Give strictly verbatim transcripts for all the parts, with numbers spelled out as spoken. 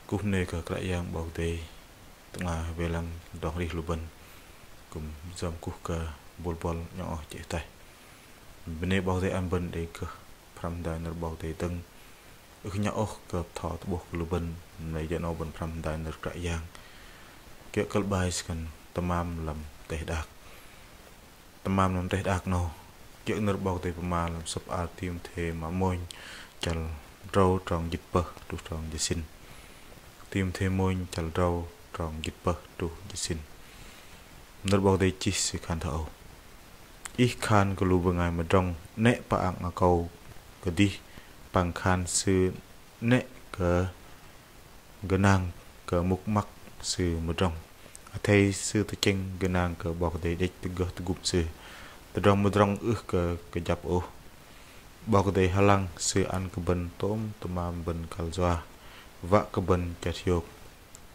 Kuh bơnê kơ Kră Yang 'Bok Kei-Dei tơ'ngla wei lăng tơdrong arih lu bơ̆n. Kư̆m yom kuh kơ bôl bôl nhŏng oh chĕh ataih. Bơnê 'Bok Kei-Dei ăn bơ̆n đei gơh pơhrăm hơdai nơ̆r 'Bok Kei-Dei dơ̆ng. Ưh kơ nhŏng oh kơ bơtho tơ'bôh kơ lu bơ̆n, mă lei jơ 'nâu bơ̆n pơhrăm hơdai nơ̆r Kră Yang. Kiơ̆ kơ̆l bai sư khan tơmam lăm teh đak. Tơmam lăm teh đak 'nâu, kiơ̆ nơ̆r 'Bok Kei-Dei pơma lăm sơ̆p ar Timôthê mă mônh, chăl drâu, trong jĭt pơh truh trong jĭt sĭn. Timôthê mônh chăl drâu, trong jĭt pơh truh jĭt sĭn. Nơ̆r 'Bok Kei-Dei chih sư khan thoi âu: Ih khan kơ lu bơngai mơdrŏng, 'nĕ pơang akâu kơdih, păng khan sư 'nĕ kơ gơnang kơ mŭk măk sư mơdrŏng, athei sư tơchĕng gơnang kơ 'Bok Kei-Dei đĕch tơgơh tơgŭm sư. Tơdrong mơdrŏng ưh kơ kơjăp ôh. 'Bok Kei-Dei hơlăng sư ăn kơ bơ̆n tôm tơmam bơ̆n kăl yua, wă kơ bơ̆n chơt hiôk.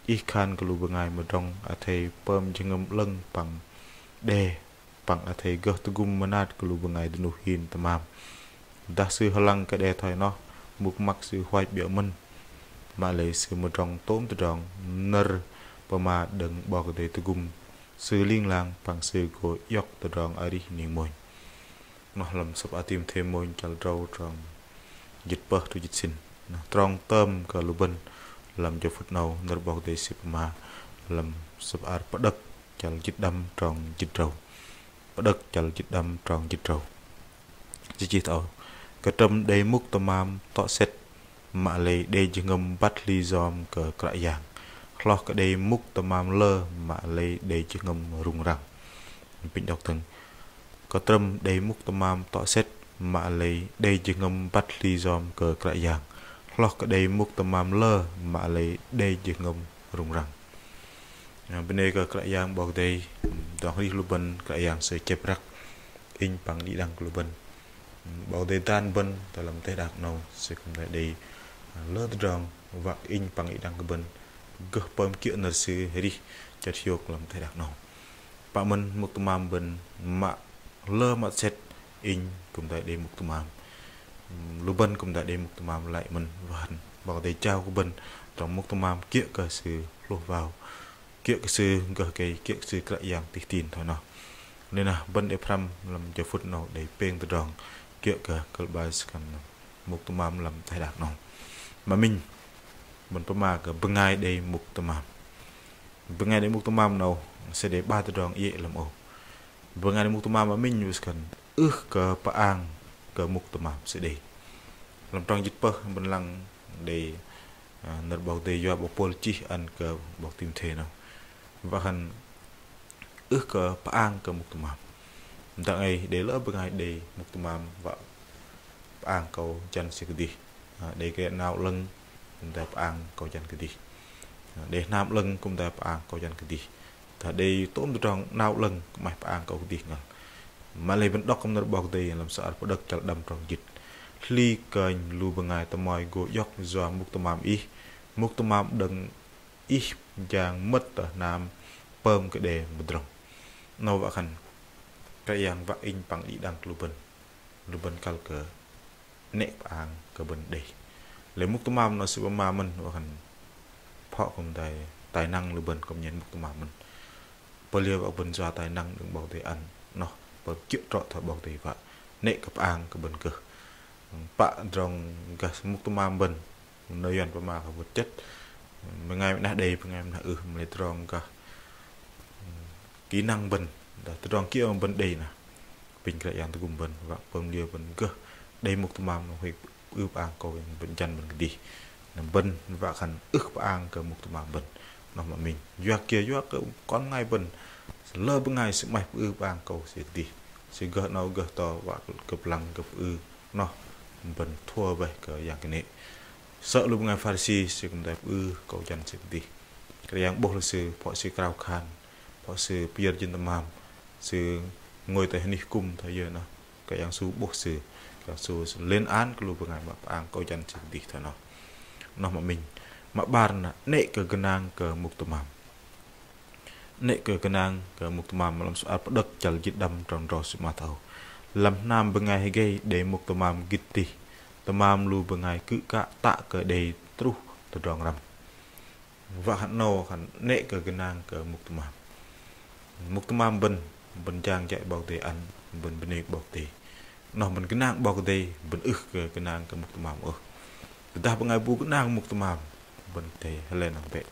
Ih khan kơ lu bơngai mơdrŏng, athei pơm jơhngơ̆m 'lơ̆ng păng đe, păng athei gơh tơgŭm mơnat kơ lu bơngai dơnuh hin tơmam. Dah sư hơlăng kơ đe thoi noh, mŭk măk sư huach 'biơ̆ mơ̆n. Mă lei sư mơdrŏng tôm tơdrong, nơ̆r pơma đơ̆ng 'Bok Kei-Dei tơgŭm sư ling lang păng sư gô iŏk tơdrong arih ning mônh. Noh lăm sơ̆p ar Timôthê mônh chăl drâu trong jĭt pơh truh jĭt sĭn. Noh, trong tơm kơ lu bơ̆n lăm jơ phŭt 'nâu, nơ̆r 'Bok Kei-Dei sư pơma lăm sơ̆p ar Pơđơ̆k chăl jĭt đăm trong jĭt drâu. Pơđơ̆k chăl jĭt đăm trong jĭt drâu. Sư chih thoi âu: Kơtrơ̆m đei mŭk tơmam tŏ sĕt, mă lei đei jơhngơ̆m băt hli yom kơ Kră Yang, hloh kơ đei mŭk tơmam lơ, mă lei đei jơhngơ̆m rŭng răng. Pinh đŏk dơ̆ng. Kơtrơ̆m đei mŭk tơmam tŏ sĕt, mă lei đei jơhngơ̆m băt hli yom kơ Kră Yang, hloh kơ đei mŭk tơmam lơ, mă lei đei jơhngơ̆m rŭng răng. Bơnê kơ Kră Yang 'Bok Kei-Dei, tơdrong arih lu bơ̆n Kră Yang sư chĕp răk, inh păng đĭ đăng kơ lu bơ̆n. 'Bok Kei-Dei dan bơ̆n tơ lăm teh đak 'nâu, sư kư̆m đei lơ tơdrong wă inh păng đĭ đăng kơ bơ̆n gơh pơm kiơ̆ nơ̆r sư arih chơt hiôk lăm teh đak 'nâu. Pă mơ̆n mŭk tơmam bơ̆n mă lơ mă sĕt, inh kư̆m đei mŭk tơmam. Lu bơ̆n kư̆m đei mŭk tơmam lei mơ̆n, wă khan 'Bok Kei-Dei jao kơ bơ̆n tơdrong mŭk tơmam kiơ̆ kơ sư hlôh wao, kiơ̆ kơ sư gơh kei, kiơ̆ kơ sư Kră Yang tih tin thoi noh. Lei na bơ̆n đei pơhrăm lăm jơ phŭt 'nâu đei pêng tơdrong kiơ̆ kơ kơ̆l bai sư khan mŭk tơmam lăm teh đak 'nâu. Mă minh, bơ̆n pơma kơ bơngai đei mŭk tơmam. Bơngai đei mŭk tơmam 'nâu, sư đei 'bar tơdrong iĕ lăm âu. Bơngai đei mŭk tơmam mă minh wă sư khan ưh kơ pơang kơ mŭk tơmam sư đei. Lăm trong jĭt pơh bơ̆n lăng đei, ơ, nơ̆r 'Bok Kei-Dei yua 'bok Pôl chih ăn kơ 'bok Timôthê 'nâu. Wă khan ưh kơ pơang kơ mŭk tơmam. Dang ei đei lơ bơngai đei mŭk tơmam wă pơang akâu jăn sư kơdih. Ơ, đei gơh 'nao 'lơ̆ng kư̆m đei pơang akâu jăn kơdih. Ơ, đei hnam 'lơ̆ng kư̆m đei pơang akâu jăn kơdih. Dah đei tôm tơdrong 'nao 'lơ̆ng kư̆m 'maih pơang akâu kơdih ngăl. Mă lei bơ̆n đŏk kơ nơ̆r 'Bok Kei-Dei lăm sơ̆p ar Pơđơ̆k chăl đăm trong jĭt. Hli kơnh lu bơngai tơmoi gô iŏk yua mŭk tơmam ih, mŭk tơmam đơ̆ng ih jang mơ̆t tơ hnam pơm kơ đe mơdrŏng. 'Nâu wă khan Kră Yang wă inh păng đĭ đăng kơ lu bơ̆n. Lu bơ̆n kăl kơ 'nĕ pơang kơ bơ̆n đei. Lei mŭk tơmam 'nâu sư pơma mơ̆n wă khan phŏ kư̆m đei tài năng lu bơ̆n kư̆m nhen mŭk tơmam mơ̆n. Pơm liơ wă bơ̆n yua tài năng đơ̆ng 'Bok Kei-Dei ăn noh, pơm kiơ̆ trŏ thoi 'Bok Kei-Dei wă, 'nĕ kơ pơang kơ bơ̆n gơh. Pă tơdrong gah mŭk tơmam bơ̆n, nơ̆r Yuăn pơma kơ vật chất. Bơngai mă 'nah đei, bơngai mă 'nah ưh, mă lei tơdrong gah kỹ năng bơ̆n, dah tơdrong kiơ mă bơ̆n đei na. Pinh Kră Yang tơgŭm bơ̆n, wă pơm liơ bơ̆n gơh đei mŭk tơmam noh huay ưh pơang akâu bơ̆n jăn bơ̆n kơdih. Na bơ̆n wă khan ưh pơang kơ mŭk tơmam bơ̆n. Noh mă minh. Yua kiơ, yua kơ kon bơngai bơ̆n, lơ bơngai sư 'maih pơư pơang akâu sư kơdih. Sư gơh 'nâu gơh to wă kơ pơlăng kơ pơư. Noh bơ̆n thua bơih kơ yang kơnê̆. Sơ̆ lu bơngai Pharisi sư kư̆m đei pơư akâu jăn sư kơdih. Kră Yang 'bôh lu sư, phŏ sư krao khan, phŏ sư pơyơ̆r jên tơmam, sư ngôi tơ hơnih kŭm thoi yơ noh. Kră Yang Yêsu 'bôh sư, Kră Yang Yêsu lên án kơ lu bơngai mă pơang akâu jăn sư kơdih thoi noh. Noh mă minh. Mă 'bar na, 'nĕ kơ gơnang kơ mŭk tơmam. 'Nĕ kơ gơnang kơ mŭk tơmam. Lăm sơ̆p ar Pơđơ̆k chăl jĭt đăm trong drâu sư pơma thoi âu: Lăm hnam bơngai hơgei đei mŭk tơmam gĭt tih, tơmam lu bơngai kư̆ kă tă kơ đei truh tơdrong răm. Wă khan 'nâu khan 'nĕ kơ gơnang kơ mŭk tơmam. Mŭk tơmam bơ̆n, bơ̆n jang jai 'Bok Kei-Dei ăn, bơ̆n bơnê 'Bok Kei-Dei. 'Noh bơ̆n gơnang 'Bok Kei-Dei, bơ̆n ưh kơ gơnang kơ mŭk tơmam ôh. Tơdah bơngai bu gơnang mŭk tơmam, bơ̆n athei hơlen hăm bĕ.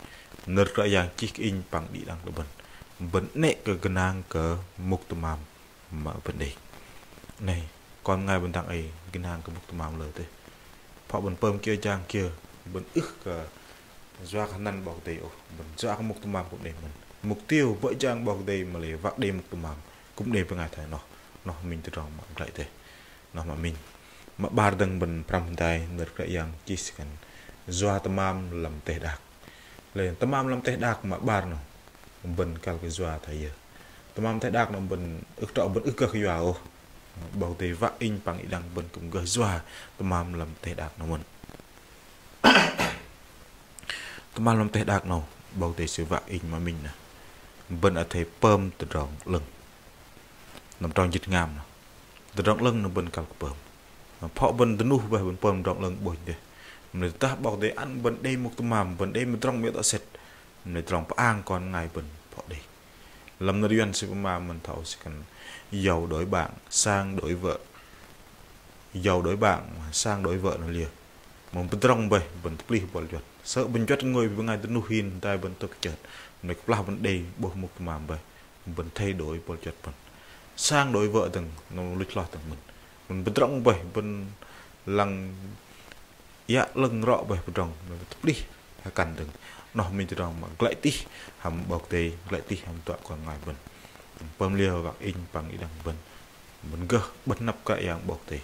Nơ̆r Kră Yang chih kơ inh păng đĭ đăng kơ bơ̆n. Bơ̆n 'nĕ kơ gơnang kơ mŭk tơmam mă bơ̆n đei. Nai, kon bơngai bơ̆n dang ei gơnang kơ mŭk tơmam lơ dêh. Phŏ bơ̆n pơm kiơ jang kiơ, bơ̆n ưh kơ yua kơ anăn 'Bok Kei-Dei ôh, bơ̆n yua kơ mŭk tơmam kư̆m đei mơ̆n. Mục tiêu bơ̆ jang 'Bok Kei-Dei mă lei wă đei mŭk tơmam, kư̆m đei bơngai thoi noh. 'Noh minh tơdrong mă glăi dêh. 'Noh mă minh. Mă 'bar dơ̆ng bơ̆n pơhrăm hơdai nơ̆r Kră Yang chih sư khan yua tơmam lăm teh đak. Lei tơmam lăm teh đak mă 'bar 'noh. Bơ̆n kăl kơ yua thoi yơ. Tơmam teh đak 'noh bơ̆n ưh trŏ bơ̆n ưh gơh yua ôh. 'Bok Kei-Dei wă inh păng đĭ đăng bơ̆n kư̆m gơh yua tơmam lăm teh đak 'noh mơ̆n. Tơmam lăm teh đak 'noh, 'Bok Kei-Dei sư wă inh mă minh nơh. Bơ̆n athei pơm tơdrong 'lơ̆ng. Lăm trong jĭt hngam nơh. Tơdrong 'lơ̆ng 'noh bơ̆n kăl kơ pơm. Phŏ bơ̆n dơnuh bơih bơ̆n pơm tơdrong 'lơ̆ng 'bônh dêh. Mă lei tơdah 'Bok Kei-Dei ăn bơ̆n đei mŭk tơmam, bơ̆n đei mơdrŏng mă tŏ sĕt. Mă lei tơdrong pơang kon bơngai bơ̆n phŏ đei. Lăm nơ̆r Yuăn sư pơma mơ̆n thoi âu sư khan giàu đổi bạn, sang đổi vợ. Giàu đổi bạn, sang đổi vợ noh liơ. Mă bơ̆n pơdrŏng bơih, bơ̆n tơplih buăl juăt. Sơ̆ bơ̆n juăt ngôi bơngai dơnuh hin, hơdai bơ̆n tŭk chơt. Mă lei kơplah bơ̆n đei 'bôh mŭk tơmam bơih, bơ̆n thay đổi buăl juăt bơ̆n. Sang đổi vợ dơ̆ng, noh luch hloh dơ̆ng mơ̆n. Bơ̆n pơdrŏng bơih, bơ̆n lăng iă 'lơ̆ng rŏ bơih pơdrŏng, mă lei tơplih hơkăn dơ̆ng. 'Noh minh tơdrong mă glăi tih hăm 'Bok Kei-Dei, glăi tih hăm tơduă kon bơngai bơ̆n. Pơm liơ wă inh păng đĭ đăng bơ̆n. Bơ̆n gơh 'bơ̆t hơnăp Kră Yang 'Bok Kei-Dei.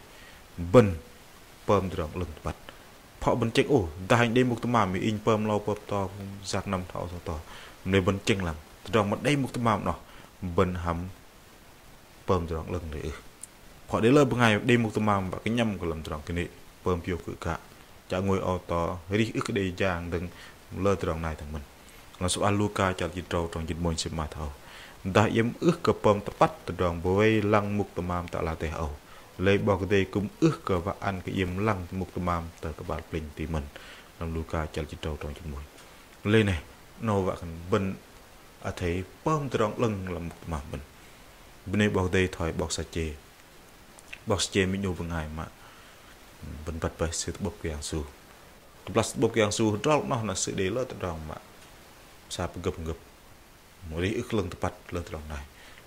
Bơ̆n pơm tơdrong 'lơ̆ng tơpăt. Phŏ bơ̆n chĕng ôh, dah inh đei mŭk tơmam, inh pơm âu pơm to, yak năm thoi âu thoi to. Mă lei bơ̆n chĕng lăng. Tơdrong mă đei mŭk tơmam 'noh, bơ̆n hăm pơm tơdrong 'lơ̆ng đei ưh. Phŏ đei lơ bơngai đei mŭk tơmam wă kơnhăm kơ lăm tơdrong kơnê̆, pơm piu kư̆ kă, chă ngôi ô tô, arih ưh kơ đei jang dơ̆ng lơ tơdrong nai dơ̆ng mơ̆n. Lăm sơ̆p ah Luka chăl jĭt tơdrâu trong jĭt mônh sư pơma thoi âu. Dah iĕm ưh kơ pơm tơpăt tơdrong bơwei lăng mŭk tơmam tơ ala teh âu, lei 'Bok Kei-Dei kư̆m ưh kơ wă ăn kơ iĕm lăng mŭk tơmam tơ kơpal plĕnh ti mơ̆n. Lăm Luka chăl jĭt tơdrâu trong jĭt mônh. Lei nai, 'nâu wă khan bơ̆n athei pơm tơdrong 'lơ̆ng lăm mŭk tơmam bơ̆n. Bơnê 'Bok Kei-Dei thoi 'bok Sachê. 'Bok Sachê minh 'nu bơngai mă bơ̆n băt bơih sư tơ'bơ̆p Kră Yang Yêsu. Kơplah sư tơ'bơ̆p Kră Yang Yêsu hơdrol 'noh na sư đei lơ tơdrong mă sa pơgơ̆p pơgơ̆p. Mă arih ưh kơ 'lơ̆ng tơpăt lơ tơdrong nai.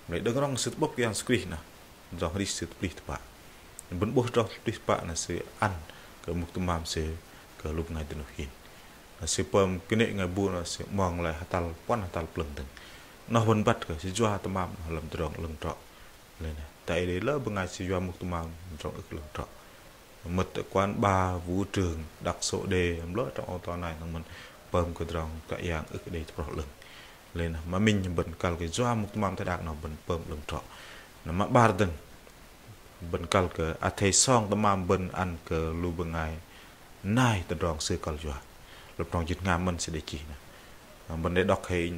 Mă lei đơ̆ng rŏng sư tơ'bơ̆p Kră Yang Yêsu Krist na, tơdrong arih sư tơplih tơpă. Bơ̆n 'bôh tơdrong tơplih tơpă na sư ăn kơ mŭk tơmam sư kơ lu bơngai dơnuh hin. Na sư pơm kơnê̆ bơngai bu na sư 'mong lei hơtăl puăn hơtăl plơ̆ng dơ̆ng. 'Noh bơ̆n băt kơ sư yua tơmam 'noh lăm tơdrong 'lơ̆ng trŏ. Lei na, tơ ei đei lơ bơngai sư yua mŭk tơmam tơdrong ưh kơ 'lơ̆ng trŏ. Mơ̆t tơ quán bar, vũ trường, đăk số đề, hăm lơ trong ô tô nai dơ̆ng mơ̆n pơm kơ tơdrong Kră Yang ưh kơ đei tơproh 'lơ̆ng. Lei na, mă minh bơ̆n kăl kơ yua mŭk tơmam teh đak 'noh bơ̆n pơm 'lơ̆ng trŏ. Na mă 'bar dơ̆ng, bơ̆n kăl kơ athei song tơmam bơ̆n ăn kơ lu bơngai nai tơdrong sư kăl yua. Lăm trong jĭt hngam mơ̆n sư đei chih na. Bơ̆n đei đŏk hei,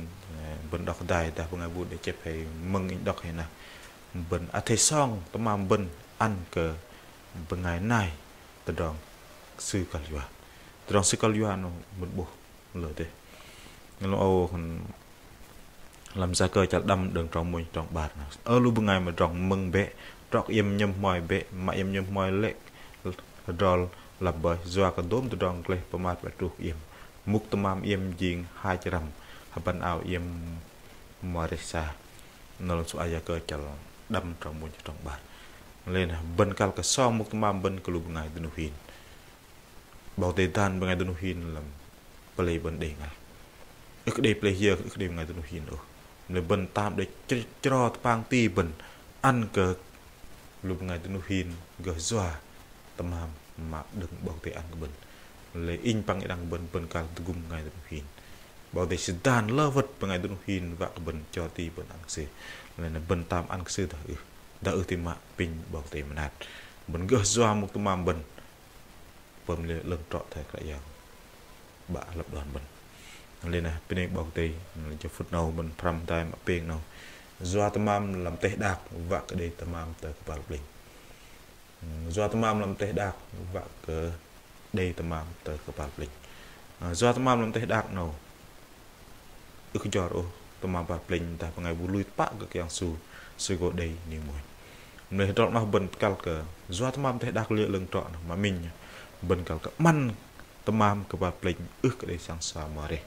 bơ̆n đŏk hơdai dah bơngai bu đei chĕp hei mơ̆ng inh đŏk hei na. Bơ̆n athei song tơmam bơ̆n ăn kơ bơngai nai tơdrong sư kăl yua. Tơdrong sư kăl yua 'noh bơ̆n 'bôh lơ dêh. Lăm âu khan lăm Yakơ chăl đăm đơ̆ng trong mônh trong 'bar na. Ơ lu bơngai mơdrŏng, mơ̆ng bĕ, trŏ kơ iĕm nhơ̆m hmoi bĕ, mă iĕm nhơ̆m hmoi lê̆ hơdrol lăp bơih, yua kơ dôm tơdrong gleh pơmat wă truh kơ iĕm. Mŭk tơmam iĕm jing hach răm, hơbăn ao iĕm mă rêh sa. Nơ̆r lăm sơ̆p ah Yakơ chăl đăm trong mônh trong 'bar. Lei na bơ̆n kăl kơ song mŭk tơmam bơ̆n kơ lu bơngai dơnuh hin. 'Bok Kei-Dei dan bơngai dơnuh hin lăm pơlei bơ̆n đei ngăl. Ưh kơ đei pơlei hiơ̆k, ưh kơ đei bơngai dơnuh hin ôh. Mă lei bơ̆n tam đei chr-, chro tơpang ti bơ̆n ăn kơ lu bơngai dơnuh hin gơh yua tơmam mă đơ̆ng 'Bok Kei-Dei ăn kơ bơ̆n. Lei inh păng đĭ đăng bơ̆n, bơ̆n kăl tơgŭm bơngai dơnuh hin. 'Bok Kei-Dei sư dan lơ wơ̆t bơngai dơnuh hin wă kơ bơ̆n chro ti bơ̆n ăn kơ sư. Lei na bơ̆n tam ăn kơ sư dah ưh. Dah ưh ti mă apinh 'Bok Kei-Dei mơnat. Bơ̆n gơh yua mŭk tơmam bơ̆n. Pơm lê̆ 'lơ̆ng trŏ thoi Kră Yang 'Bă lăp đon bơ̆n. Lei na, bơnê 'Bok Kei-Dei, jơ phŭt 'nâu bơ̆n pơhrăm hơdai mă pêng 'nâu. Yua tơmam lăm teh đak, wă kơ đei tơmam tơ kơpal plĕnh. Yua tơmam lăm teh đak, wă kơ đei tơmam tơ kơpal plĕnh. Yua tơmam lăm teh đak 'nâu. ưh kơ jor ôh tơmam kơpal plĕnh dah bơngai bu lui tơpă kơ Kră Yang Yêsu, Sư gô đei ning mônh. Mă lei hơdrol noh bơ̆n kăl kơ yua tơmam teh đak liơ 'lơ̆ng trŏ noh mă minh bơ̆n kăl kơ 'măn tơmam kơpal plĕnh ưh kơ đei săng sa mă reh.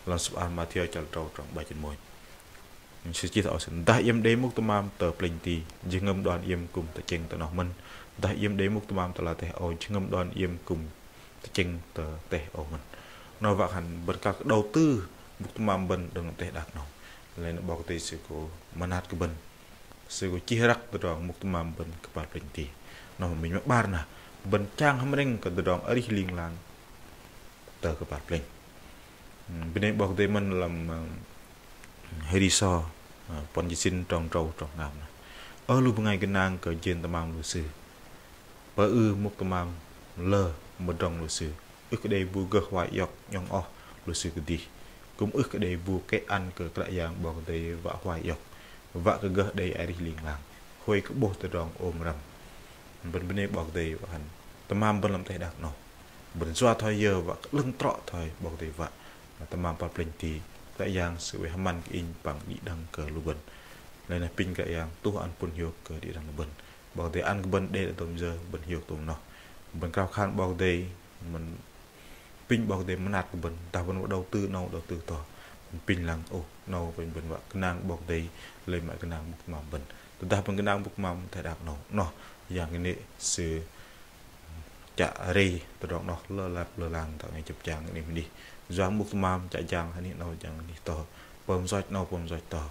Lăm sơ̆p hla bơar Mathiơ chăl tơdrâu trong 'bar jĭt mônh. Sư chih thoi âu: Dah iĕm đei mŭk tơmam tơ plĕnh ti, jơhngơ̆m đon iĕm kư̆m tơchĕng tơ noh mơ̆n. Dah iĕm đei mŭk tơmam tơ ala teh âu, jơhngơ̆m đon iĕm kư̆m tơchĕng tơ teh âu mơ̆n. Noh wă khan bơ̆n kăl kơ đầu tư mŭk tơmam bơ̆n đơ̆ng lăm teh đak 'nâu. Lei na 'Bok Kei-Dei Sư gô mơnat kơ bơ̆n. Sư gô chih răk tơdrong mŭk tơmam bơ̆n kơpal plĕnh ti. Noh mă minh. Mă 'bar na, bơ̆n chang hăm ring kơ tơdrong arih ling lang tơ kơpal plĕnh. Bơnê 'Bok Kei-Dei mơ̆n lăm, ơ, Hơri So, ơ, puăn jĭt sĭn trong tơdrâu trong hngam na. Ơ lu bơngai gơnang kơ jên tơmam lu sư. Pơư mŭk tơmam lơ mơdrŏng lu sư. Ưh kơ đei bu gơh huay iŏk 'nhŏng oh lu sư kơdih. Kư̆m ưh kơ đei bu kĕ ăn kơ Kră Yang 'Bok Kei-Dei wă huay iŏk. Wă kơ gơh đei arih ling lang. Huay kơ 'bôh tơdrong ôm răm. Bơ̆n bơnê 'Bok Kei-Dei wă khan tơmam bơ̆n lăm teh đak 'nâu. Bơ̆n yua thoi yơ wă kơ 'lơ̆ng trŏ thoi 'Bok Kei-Dei wă. Na tơmam kơpal plĕnh ti, Kră Yang Sư oei hơmăn kơ inh păng đĭ đăng kơ lu bơ̆n. Lei na apinh Kră Yang tuh ăn pŭn hiôk kơ đĭ đăng lu bơ̆n. 'Bok Kei-Dei ăn kơ bơ̆n đei tôm yơ bơ̆n hiôk tôm noh. Bơ̆n krao khan 'Bok Kei-Dei mơ̆n apinh 'Bok Kei-Dei mơnat kơ bơ̆n, dah bơ̆n wă đầu tư 'nâu đầu tư to. Bơ̆n apinh lăng, ôh, 'nâu bơ̆n, bơ̆n wă gơnang 'Bok Kei-Dei, lei mă gơnang mŭk tơmam bơ̆n. Tơdah bơ̆n gơnang mŭk tơmam teh đak 'nâu, noh, Yang kơnê̆ Sư chă rei tơdrong noh lơlap lơlang tơ ngai chăp chang kơnê̆ mơnih. Yua mŭk tơmam chă jang hơnih 'nâu jang hơnih to, pơm yoch 'nâu pơm yoch to.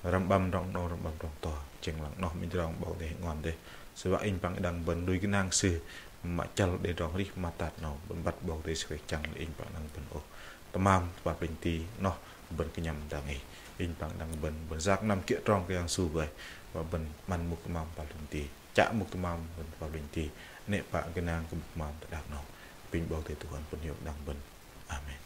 Răm 'băm tơdrong 'nâu răm 'băm tơdrong to. Tơchĕng lăng noh minh tơdrong 'Bok Kei-Dei 'ngon dêh. Sư wă inh păng đĭ đăng bơ̆n lui gơnang Sư mă chăl đei tơdrong arih mă tat 'nâu, bơ̆n băt 'Bok Kei-Dei Sư wă chăng lei inh păng đĭ đăng bơ̆n ôh. Tơmam kơpal plĕnh ti noh bơ̆n kơnhăm dang ei. Inh păng đĭ đăng bơ̆n, bơ̆n yak năm kiơ̆ trong Kră Yang Yêsu bơih, wă bơ̆n 'măn mŭk tơmam kơpal plĕnh ti, chă mŭk tơmam bơ̆n kơpal plĕnh ti, 'nĕ pă gơnang kơ mŭk tơmam teh đak 'nâu. Apinh 'Bok Kei-Dei tuh ăn pŭn hiôk đĭ đăng bơ̆n. Amen.